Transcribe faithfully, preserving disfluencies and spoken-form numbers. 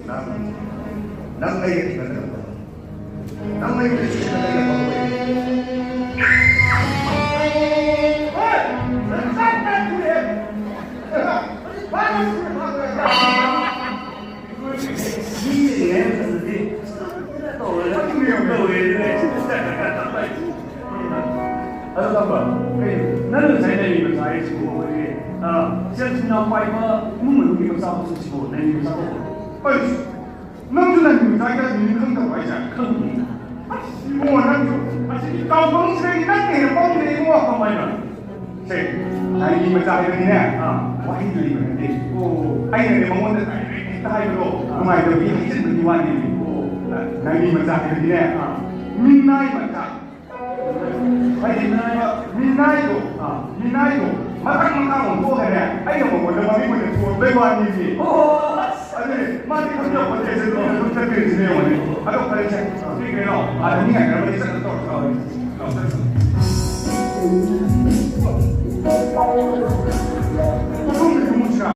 ꯅꯪ, ꯅꯪ ꯑꯩꯒ ꯊꯤꯡꯅꯗꯅꯕ꯫ ꯅꯪ ꯑꯩꯒ ꯊꯤꯡꯅꯗꯅꯕ꯫ ꯑꯗꯣ ꯇꯝꯕ, ꯀꯩ, ꯅꯪ ꯉꯁꯥꯏ ꯅꯪꯒꯤ ꯃꯆꯥ ꯍꯥꯏꯁꯤꯕꯨ ꯑꯩꯈꯣꯏꯒꯤ, ꯑ, ꯁꯦꯜ ꯊꯨꯝ ꯌꯥꯝ ꯄꯥꯏꯕ ꯏꯃꯨꯡ ꯃꯅꯨꯡꯒꯤ ꯃꯆꯥ ꯃꯁꯨꯁꯤꯕꯨ ꯅꯪꯒꯤ ꯃꯆꯥ ꯀꯧꯕ꯭ꯔꯣ? ꯑꯩ, ꯅꯪꯁꯨ ꯅꯪꯒꯤ ꯃꯆꯥꯒꯤ ꯃꯤꯡ ꯈꯪꯗꯕ꯭ꯔꯣ ꯍꯥꯏꯁꯦ? ꯈꯪꯗꯦ꯫ ꯑꯁ, ꯏꯕꯨꯡꯉꯣ, ꯅꯪꯁꯨ ꯑꯁꯤꯒꯤ ꯀꯥꯎꯕꯪꯁꯤꯗꯒꯤ ꯅꯪꯅ ꯍꯦꯟꯅ ꯄꯪꯉꯤꯅꯦ, ꯏꯕꯨꯡꯉꯣ꯫ ꯀꯃꯥꯏꯅ? ꯁꯦ, ꯅꯪꯒꯤ ꯃꯆꯥ ꯍꯥꯏꯕꯗꯤꯅꯦ, ꯑꯥ꯫ ꯋꯥꯍꯩ ꯂꯩꯕ ꯅꯠꯇꯦ꯫ ꯑꯣ꯫ ꯑꯩꯅꯅꯦ ꯃꯉꯣꯟꯗ ꯗꯥꯏꯔꯦꯛ ꯍꯦꯛꯇ ꯍꯥꯏꯕꯗꯣ, ꯑꯥ꯫ ꯅꯨꯡꯉꯥꯏꯇꯕꯒꯤ ꯍꯥꯏꯖꯤꯟꯕꯒꯤ ꯋꯥꯅꯦ꯫ ꯑꯣ꯫ ꯅꯪꯒꯤ ꯃꯆꯥ ꯍꯥꯏꯕꯗꯤꯅꯦ, ꯑꯥ꯫ ꯃꯤꯅꯥꯏ ꯃꯆꯥ꯫ ꯍꯥꯏꯗꯤ ꯃꯤꯅꯥꯏꯗꯣ, ꯑꯥ꯫ ꯃꯤꯅꯥꯏꯗꯣ ꯃꯊꯪ ꯃꯊꯪ ꯑꯣꯟꯊꯣꯛꯑꯒꯅꯦ, ꯑꯩꯅ ꯃꯉꯣꯟꯗ ꯃꯃꯤꯡ ꯑꯣꯏꯅ ꯊꯣꯟꯕꯩ ꯋꯥꯅꯤꯁꯦ꯫ ꯑꯣ, ꯑꯁ꯫ ꯑꯗꯨꯅꯦ, ꯃꯥꯗꯤ ꯈꯪꯖꯄꯣꯠꯇꯦ, ꯑꯗꯨꯅ ꯑꯗꯨꯝ ꯆꯠꯈ꯭ꯔꯤꯁꯤꯅꯦ ꯌꯦꯡꯉꯣꯅꯦ꯫ ꯑꯗꯣ ꯐꯔꯦꯁꯦ, ꯁꯤ ꯀꯩꯅꯣ, ꯑꯥꯗ ꯃꯤ ꯉꯥꯏꯅꯔꯝꯃꯗꯤ ꯆꯠꯅ ꯇꯧꯔꯁꯤ ꯂꯥꯛꯑꯣ꯫ ꯂꯥꯛꯑꯣ, ꯆꯠꯁꯤ꯫